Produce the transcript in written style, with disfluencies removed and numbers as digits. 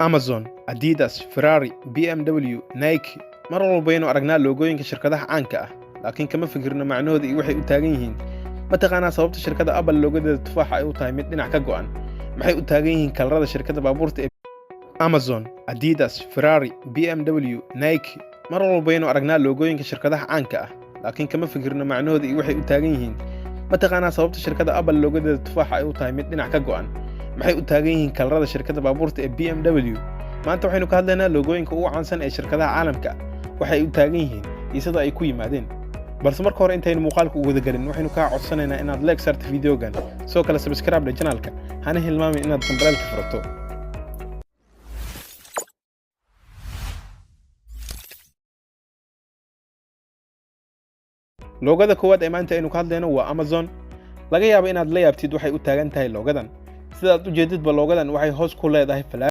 Amazon, Adidas, Ferrari, BMW, Nike. Mar walbaynu aragnaa loogooyinka shirkadaha caanka ah, laakiin kama fikirno macnahooda iyo waxay u taagan yihiin. Ma taqaanaa sababta shirkadda Apple loogadeeda tufaaxa ay u tahay mid dhinac ka go'an? Maxay u taagan yihiin kalarada shirkadda baabuurta ee Amazon, Adidas, Ferrari, BMW, Nike? Mar walbaynu aragnaa loogooyinka shirkadaha caanka ah, laakiin kama fikirno macnahooda iyo waxay u taagan yihiin. Ma taqaanaa sababta shirkadda Apple loogadeeda tufaaxa ay u tahay mid dhinac ka go'an? Maxay u taagan yihiin kalarada shirkadda baabuurta ee BMW? Maanta waxaynu ka hadlaynaa loogooyinka ugu caansan ee shirkadaha caalamka, waxay u taagan yihiin iyo sida ay ku yimaadeen. Balse marka hore, intaynu muuqaalka u gudagelin, waxaynu kaa codsanaynaa inaad like saarto videogan, sidoo kale subscribe dhe channelka, hana hilmaamin inaad gambaleelka furato. Loogada koowaad ee maanta aynu ka hadlayno waa Amazon. Laga yaabo inaad la yaabtid waxay u taagan tahay loogadan. Sidaad u jeedidba, loogadan waxay hoos ku leedahay falaar.